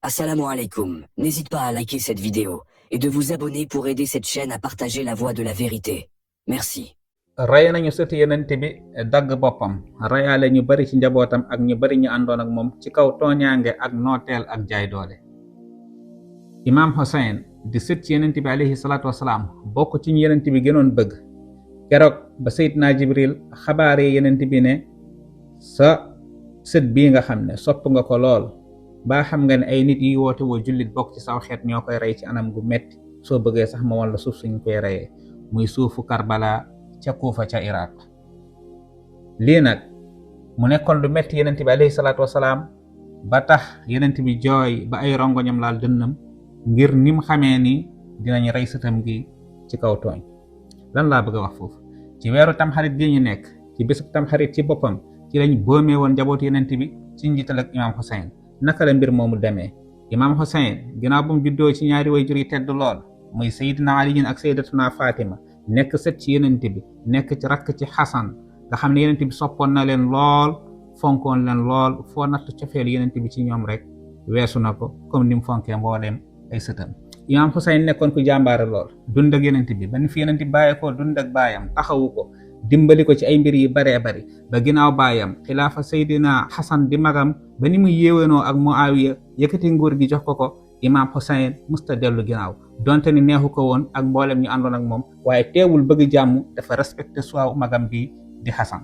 Assalamu alaikum. N'hésite pas à liker cette vidéo et de vous abonner pour aider cette chaîne à partager la voie de la vérité. Merci. ray nañu sëtu yenent bi dagg boppam rayaale ñu bari ci njabootam ak ñu bari ñu àndoon ak moom ci kaw tooñaange ak nooteel ak jaay doole. Imam Hussein di sët ci yenent bi alayhi salaatu wasalaam bokk ci ñu yenent bi gënoon bëgg. keroog ba Seydina Jibril xabaare yenent bi ne sa sët bii nga xam ne sopp nga ko lool baa xam nga ne ay nit yi woote woo jullit bokk ci saw xeet ñoo koy rey ci anam gu metti soo bëggee sax ma walla suuf suñ koy reyee muy suufu Karbala ca Kuufa ca Iraq. lii nag mu nekkoon lu metti yenent bi alayhi salaatu wasalaam ba tax yenent bi jooy ba ay rongoñam laal dënnam ngir nim xamee ni dinañ rey sëtam gi ci kaw tooñ. lan laa bëgg a wax foofu ci weeru tamxarit gi ñu nekk ci bésub tamxarit ci boppam ci lañ boomee woon njabootu yenent bi ci njiital ak Imam Hussein. naka la mbir moomu demee? Imam Hussein ginnaaw bu mu juddoo ci ñaari way jur yi tedd lool muy Seydina Ali ak Seydatuna Fatima nekk sët ci yenent bi nekk ci rakk ci Xasan nga xam ne yenent bi soppoon na leen lool fonkoon leen lool foo natt cofeel yenent bi ci ñoom rek weesu na ko comme ni mu fonkee mbooleem ay sëtam. Imam Hussein nekkoon ku jàmbaare lool dund ak yenent bi ba ni fi yenent bi bàyyee ko dund ak baayam taxawu ko dimbali ko ci ay mbir yu baree bari ba ginnaaw baayam xilaafa Seydina Xasan di magam ba ni mu yéwénoo ak Muawiya yëkkati nguur gi jox ko Imam Hussein musta dellu ginnaaw donte ni neexu ko woon ak mboolem ñu àndoon ak moom waaye teewul bëgg jàmm dafa respecté choix magam bi di Xasan.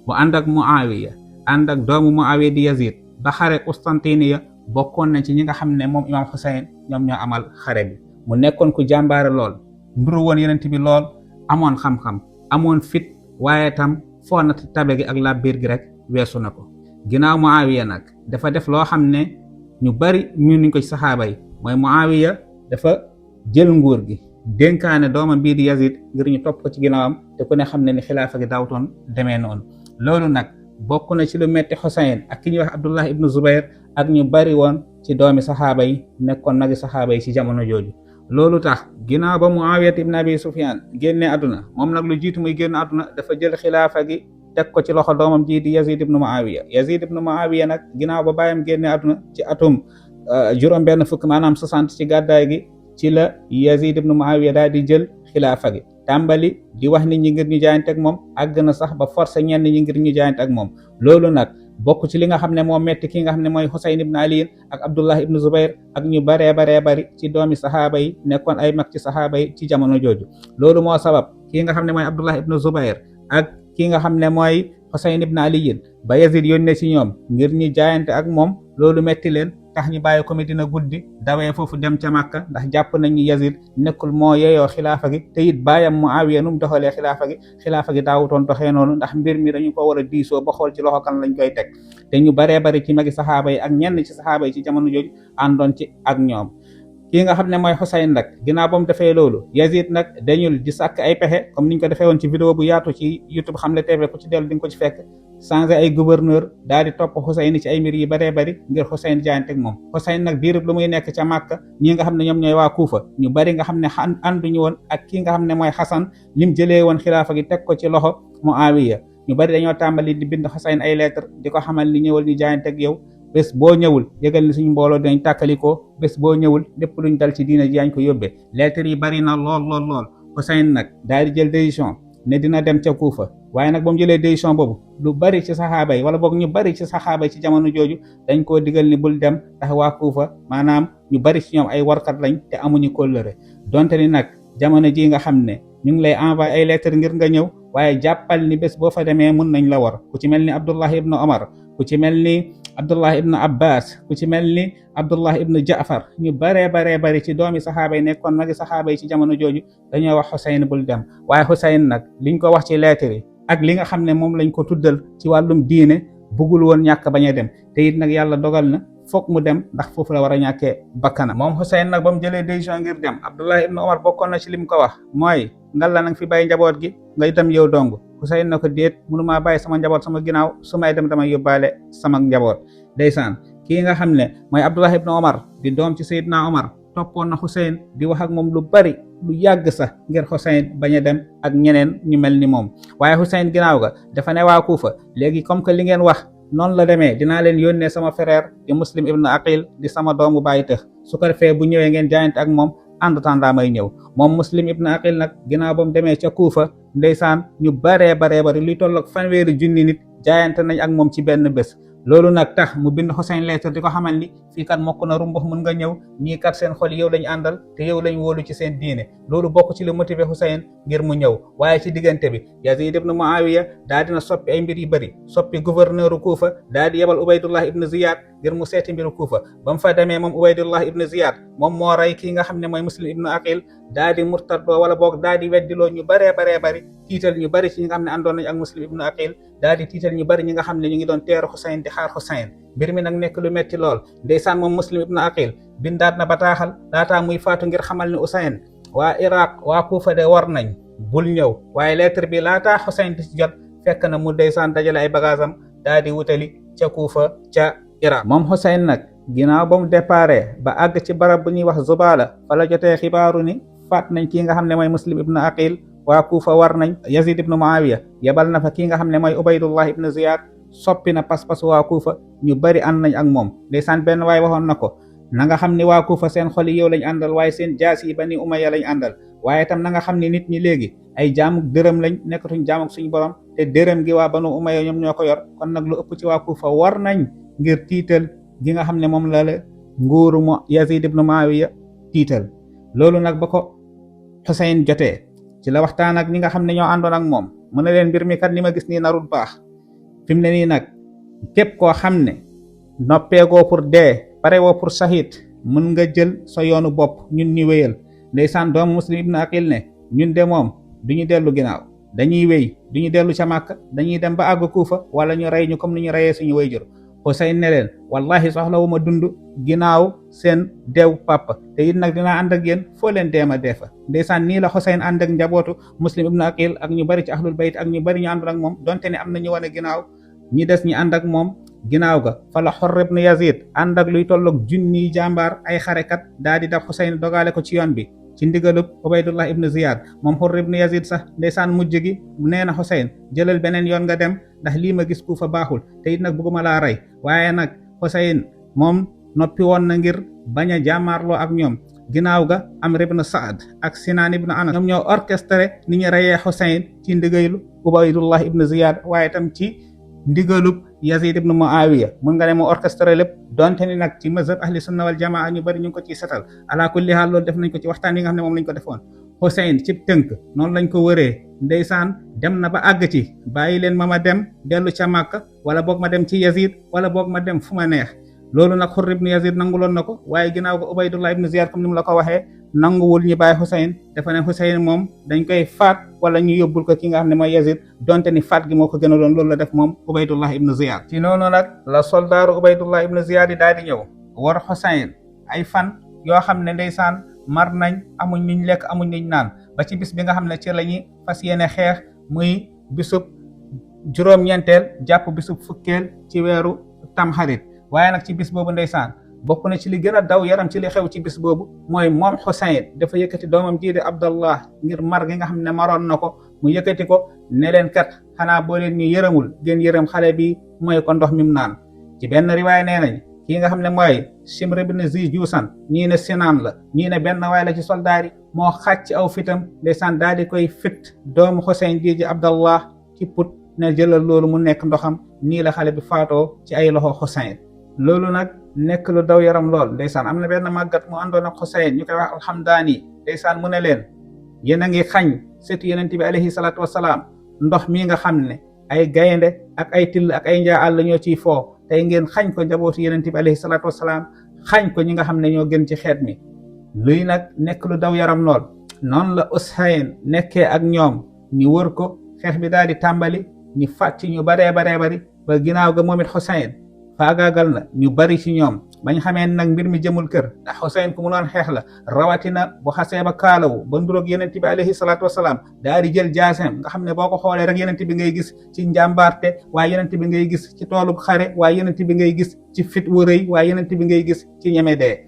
mu ànd ak Muawiya ànd ak doomu Muawiya di Yazid ba xare Constantiniya bokkoon na ci ñi nga xam ne moom Imam Hussein ñoom ñoo amal xare bi. mu nekkoon ku jàmbaare lool nduru woon yenent bi lool amoon xam-xam amoon fit waaye tam foo na tabe gi ak làbbiir gi rek weesu na ko. ginnaaw Muawiya nag dafa def loo xam ne ñu bari ñu nuñ ko ci saxaaba yi mooy Muawiya dafa jël nguur gi dénkaane doomam bii di Yazid ngir ñu topp ko ci ginnaawam te ku ne xam ne ni xilaafa gi daawtoon demee noonu. loolu nag bokk na ci lu metti Hussein ak ki ñuy wax Abdullah ibnu Zubayr ak ñu bari woon ci doomi saxaaba yi nekkoon magi saxaaba yi ci jamono jooju. loolu tax ginnaaw ba Muawiya ibn Abi Sufyan génnee àdduna moom nag lu jiitu muy génn àdduna dafa jël xilaafa gi teg ko ci loxo doomam ji di Yazid ibn Muawiya. Yazid ibn Muawiya nag ginnaaw ba bàyyam génnee àdduna ci atum juróom benn fukk maanaam 60 ci gàddaay gi ci la Yazid ibn Muawiya daal di jël xilaafa gi tàmbali di wax nit ñi ngir ñu jaayante ak moom àgg na sax ba forcé ñenn ñi ngir ñu jaayante ak moom. loolu nag bokk ci li nga xam ne moo metti ki nga xam ne mooy Husayn ibn Ali ak Abdullah ibn Zubayr ak ñu baree bari ci doomi saxaaba yi nekkoon ay mag ci saxaaba yi ci jamono jooju. loolu moo sabab ki nga xam ne mooy Abdullah ibn Zubayr ak ki nga xam ne mooy Husayn ibn Ali ba Yazid yónnee ci ñoom ngir ñu jaayante ak moom loolu metti leen tax ñu bàyyi ko Medina guddi dawee foofu dem ca Makka ndax jàpp nañu Yazid nekkul moo yeyoo xilaafa gi te it baayam Muawiya nu mu doxalee xilaafa gi daawutoon doxee noonu ndax mbir mi dañu ko war a diisoo ba xool ci loxo kan lañ koy teg te ñu baree bari ci magi saxaaba yi ak ñenn ci saxaaba yi ci jamono jooju àndoon ci ak ñoom. kii nga xam ne mooy Husayn nag ginnaaw ba mu defee loolu Yazid nag dañul di sàkk ay pexe comme niñ ko defee woon ci vidéo bu yaatu ci YouTube Xamle TV ku ci dellu di nga ko ci fekk changé ay gouverneur daal di topp Husayn ci ay mbir yi baree bari ngir Husayn jaayante ak moom. Husayn nag diirub lu muy nekk ca Màkka ñi nga xam ne ñoom ñooy waa Kuufa ñu bari nga xam ne ànduñu woon ak kii nga xam ne mooy Xasan lim jëlee woon xilaafa gi teg ko ci loxo Muawiya. ñu bari dañoo tàmbali di bind Husayn ay lettre di ko xamal ni ñëwal ñu jaayante ak yow bés boo ñëwul yëgal ni suñu mbooloo dinañ tàkkalikoo bés boo ñëwul lépp luñ dal ci diina ji yañ ko yóbbee. lettre yi bari na lool Husayn nag daal di jël décision ne dina dem ca Kuufa waaye nag ba mu jëlee décision boobu lu bari ci saxaaba yi wala boog ñu bari ci saxaaba yi ci jamono jooju dañ koo digal ni bul dem ndax waa Kuufa maanaam ñu bari ci ñoom ay warkat lañ te amuñu kóllëre donte ni nag jamono ji nga xam ne ñu ngi lay envoyé ay lettre ngir nga ñëw waaye jàppal ni bés boo fa demee mën nañ la war. ku ci mel ni Abdullah ibn Omar ku ci mel ni Abdullah ibn Abbas ku ci mel ni Abdullah ibn Jaafar ñu bari ci doomi saxaaba yi nekkoon magi saxaaba yi ci jamono jooju dañoo wax Husayn bul dem. waaye Husayn nag liñ ko wax ci lettre yi ak li nga xam ne moom lañ ko tuddal ci wàllum diine bëggul woon ñàkk bañ a dem te it nag yàlla dogal na foog mu dem ndax foofu la war a ñàkkee bakkanam. moom Husayn nag ba mu jëlee décision ngir dem Abdullah ibn Omar bokkoon na ci lim ko wax mooy ngal la nag fi bàyyi njaboot gi ngay dem yow dong. Husayn na ko déet mënumaa bàyyi sama njaboot sama ginnaaw su may dem damay yóbbaale sama njaboot. ndeysaan kii nga xam ne mooy Abdullah ibn Omar di doom ci Seydina Omar toppoon na Husayn di wax ak moom lu bari lu yàgg sax ngir Husayn bañ a dem ak ñeneen ñu mel ni moom. waaye Husayn ginnaaw ga dafa ne waa Kuufa léegi comme que li ngeen wax noonu la demee dinaa leen yónnee sama frère di Muslim ibn Aqil di sama doomu bàyyi tëx su ko defee bu ñëwee ngeen jaayante ak moom ànd tàndaa may ñëw moom Muslim ibn Aqil nag ginnaaw ba mu demee ca Kuufa ndeysaan ñu baree bari luy tolloog 1,000 nit jaayante nañ ak moom ci benn bés. loolu nag tax mu bind Xuseyn lettre di ko xamal ni fii kat mokk na rumbux mën nga ñëw ñii kat seen xol yow lañ àndal te yow lañ wóolu ci seen diine loolu bokk ci li motivé Xuseyn ngir mu ñëw. waaye ci diggante bi Yazid ibn Muawiya daal dina soppi ay mbir yu bëri soppi gouverneur Kuufa daal di yebal Ubaydullah ibn Ziyad ngir mu seeti mbiru Kuufa ba mu fa demee moom Ubaydullah ibn Ziyad moom moo rey kii nga xam ne mooy Muslim ibn Aqil daal di murtadoo wala boog daal di weddiloo ñu baree bari tiital ñu bari ci ñi nga xam ne àndoon nañ ak Muslim ibn Aqil daal di tiital ñu bari ñi nga xam ne ñu ngi doon teeru Xuseyn di xaar Xuseyn mbir mi nag nekk lu metti lool. ndeysaan moom Muslim ibn Aqil bindaat na bataaxal laataa muy faatu ngir xamal ni Xuseyn waa Iraq waa Kuufa de war nañ bul ñëw waaye lettre bi laataa Xuseyn di ci jot fekk na mu ndeysaan dajale ay bagaasam daal di wutali ca Kuufa ca Iraq. moom Xuseyn nag ginnaaw ba mu déparé ba àgg ci barab bu ñuy wax Zubala fa la jotee xibaaru ni faat nañ kii nga xam ne mooy Muslim ibn Aqil waa Kuufa war nañ. Yazid ibn Muawiya yebal na fa kii nga xam ne mooy Ubaydullah ibn Ziyad soppi na pas-pas waa Kuufa ñu bari ànd nañ ak moom. ndeysaan benn waay waxoon na ko na nga xam ni waa Kuufa seen xol yi yow lañ àndal waaye seen jaas yi Bani Umayya lañ àndal waaye itam na nga xam ni nit ñi léegi ay jaamuk dërëm lañ nekkatuñ jaamuk suñu borom te dërëm gi waa Banu Umayya ñoom ñoo ko yor kon nag lu ëpp ci waa Kuufa war nañ ngir tiital gi nga xam ne moom la nguuru mu Yazid ibn Muawiya tiital. loolu nag ba ko Xuseyn jotee ci la waxtaan ak ñi nga xam ne ñoo àndoon ak moom mu ne leen mbir mi kat ni ma gis nii narul baax fi mu ne nii nag képp koo xam ne noppeegoo pour dee pare woo pour sahid mën nga jël sa yoonu bopp ñun ñu wéyal. ndeysaan doomu Muslim ibn Aqil ne ñun de moom duñu dellu ginnaaw dañuy wéy duñu dellu ca Màkka dañuy dem ba àgg Kuufa wala ñu rey ñu comme ni ñu reyee suñu wayjur. Xuseyn ne leen wallahi soxlawuma dund ginnaaw seen deew papa te it nag dinaa ànd ak yéen foo leen deema dee fa. ndeysaan nii la Xuseyn ànd ak njabootu Muslim ibn Aqil ak ñu bari ci ahlul bayt ak ñu bari ñu àndoon ak moom donte ne am na ñu wane ginnaaw ñi des ñi ànd ak moom. ginnaaw ga fa la Xurr ibn Yazid ànd ak luy tolloog junniy jàmbaar ay xarekat daal di dab Xuseyn dogale ko ci yoon bi ci ndigalub Ubaydullah ibn Ziyad. moom Xurr ibn Yazid sax ndeysaan mujj gi nee na Xuseyn jëlal beneen yoon nga dem ndax lii ma gis Kuufa baaxul te it nag bëgguma laa rey waaye nag Xuseyn moom noppi woon na ngir bañ a jàmmaarloo ak ñoom. ginnaaw ga Amr ibn Saad ak Sinaan ibn Anas ñoom ñoo orchestré ni ñu reyee Xuseyn ci ndigalu Ubaydullah ibn Ziyad waaye tam ci ndigalub Yazid ibn Muawiya mun nga ne moo orchestré lépp donte ni nag ci mazhab ahli sunna wal jamaa ñu bari ñu ngi ko ciy setal ala kulli haal loolu def nañ ko ci waxtaan yi nga xam ne moom lañ ko defoon. Xuseyn ci tënk noonu lañ ko wëree ndeysaan dem na ba àgg ci bàyyi leen ma dem dellu ca Màkka wala boog ma dem ci Yazid wala boog ma dem fu ma neex. loolu nag Xurr ibn Yazid nanguloon na ko waaye ginnaaw ko Ubaydullah ibn Ziyad comme ni mu la ko waxee nanguwul ñu bàyyi Xuseyn dafa ne Xuseyn moom dañ koy faat wala ñu yóbbul ko ki nga xam ne mooy Yazid donte ni faat gi moo ko gën a doon loolu la def moom Ubaydullah ibn Ziyad. ci noonu nag la soldaaru Ubaydullah ibn Ziyad yi daal di ñëw war Xuseyn ay fan yoo xam ne ndeysaan mar nañ amuñ nuñ lekk amuñ nuñ naan ba ci bis bi nga xam ne ci la ñuy fas yéene xeex muy bisub juróom-ñeenteel jàpp bisub fukkeel ci weeru Tamxarit. waaye nag ci bis boobu ndeysaan bokk na ci li gën a daw yaram ci li xew ci bis boobu mooy moom Xuseyn dafa yëkkati doomam jii di Abdallah ngir mar gi nga xam ne maroon na ko mu yëkkati ko ne leen kat xanaa boo leen ñu yërëmul ngeen yërëm xale bi mooy ko ndox mi mu naan. ci benn riwaay nee nañ kii nga xam ne mooy Shimr ibn Zi Juusan ñii ne Sinaan la ñii ne benn waay la ci soldaar yi moo xàcc aw fitam ndeysaan daal di koy fit doomu Xuseyn jii di Abdallah ci put ne jëlal loolu mu nekk ndoxam nii la xale bi faatoo ci ay loxo Xuseyn. loolu nag nekk lu daw yaram lool ndeysaan am na benn màggat mu àndoon ak Xuseyn ñu koy wax Alhamdaani ndeysaan mu ne leen yéen a ngi xañ setu Yonent bi alayhi salaatu wasalaam ndox mii nga xam ne ay gaynde ak ay till ak ay njaa àll ñoo ciy foo tey ngeen xañ ko njabootu Yonent bi alayhi salaatu wasalaam xañ ko ñi nga xam ne ñoo gën ci xeet mi. luy nag nekk lu daw yaram lool noonu la Xuseyn nekkee ak ñoom ñu wër ko xeex bi daal di tàmbali ñu fàtt ñu baree bari ba ginnaaw ga moom it Xuseyn faagaagal na ñu bari ci ñoom bañ xamee nag mbir mi jëmul kër ndax Xuseyn ku mu doon xeex la rawatina bu xasee ba kaalawu ba nduroog Yonent bi alayhi salaatu wasalaam daal di jël jaaseem nga xam ne boo ko xoolee rek Yonent bi ngay gis ci njàmbaarte waaye Yonent bi ngay gis ci toolub xare waaye Yonent bi ngay gis ci fit wu rëy waaye Yonent bi ngay gis ci ñeme dee.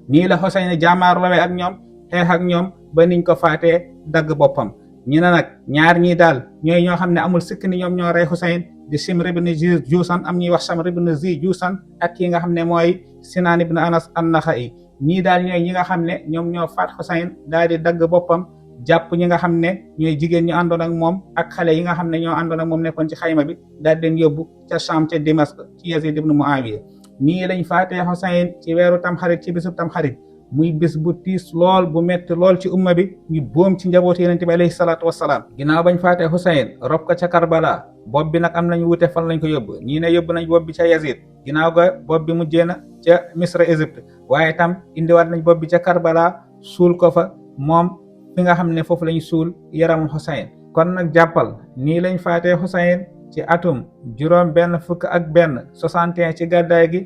nii la Xuseyn jàmmaarloo ak ñoom xeex ak ñoom ba niñ ko faatee dagg boppam ñu ne nag ñaar ñii daal ñooy ñoo xam ne amul sikk ni ñoom ñoo rey Husayn di Simr ibn Juusan am ñuy wax Samr ibn Juusan ak ki nga xam ne mooy Sinaan ibn Anas an-Naxa'i ñii daal ñooy ñi nga xam ne ñoom ñoo faat Husayn daal di dagg boppam jàpp ñi nga xam ne ñooy jigéen ñu àndoon ak moom ak xale yi nga xam ne ñoo àndoon ak moom nekkoon ci xayma bi daal di leen yóbbu ca Sham ca Dimask ci Yazid ibn Muawiya nii lañ faatee Husayn ci weeru tamxarit ci bisub tamxarit muy bis bu tiis lool bu metti lool ci umma bi ñu boom ci njaboot yonent bi alayhi salaatu wassalaam ginnaaw bañ faatee Husayn rob ko ca Karbala bopp bi nag am nañu wute fan lañ ko yóbbu ñii ne yóbbu nañ bopp bi ca Yazid ginnaaw ga bopp bi mujjee na ca Misra Égypte waaye tam indiwaat nañ bopp bi ca Karbala suul ko fa moom fi nga xam ne foofu lañ suul yaramu Husayn kon nag jàppal nii lañ faatee Husayn ci atum juróom benn fukk ak benn 61 ci gàddaay gi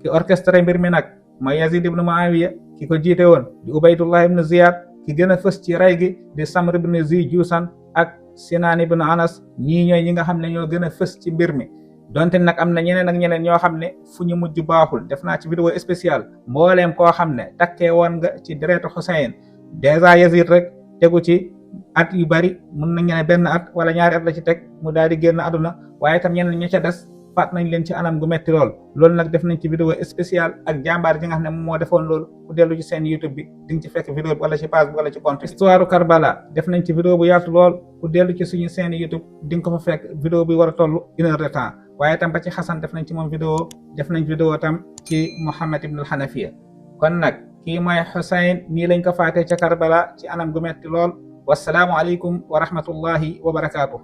ki orchestré mbir mi nag mooy Yazid ibn Muawiya ki ko jiite woon di Ubaydullah ibn Ziyad ki gën a fës ci rey gi di Samr ibn Juusan ak Sinaan ibn Anas ñii ñooy ñi nga xam ne ñoo gën a fës ci mbir mi donte nag am na ñeneen ak ñeneen ñoo xam ne fu ñu mujj baaxul def naa ci vidéo spécial mbooleem koo xam ne takkee woon nga ci deretu Husayn dèjà Yazid rek tegu ci at yu bari mun nañu ne benn at wala ñaari at la ci teg mu daal di génn àdduna waaye tam ñeneen ña ca des faat nañ leen ci anam gu metti loolu nag def nañ ci vidéo spécial ak jàmbaar ji nga xam ne moom moo defoon loolu ku dellu ci seen YouTube bi di nga ci fekk vidéo bi wala ci page bi wala ci compte histoire Karbala def nañ ci vidéo bu yaatu lool ku dellu ci suñu seen YouTube di nga ko fa fekk vidéo bi war a toll 1 heure de temps waaye tam ba ci Xasan def nañ ci moom vidéo def nañ vidéo tam ci Muhammad ibn al-Hanafiya kon nag kii mooy Husayn nii lañ ko faatee ca Karbala ci anam gu metti lool wassalaamu aleykum wa rahmatullahi wa barakaatuh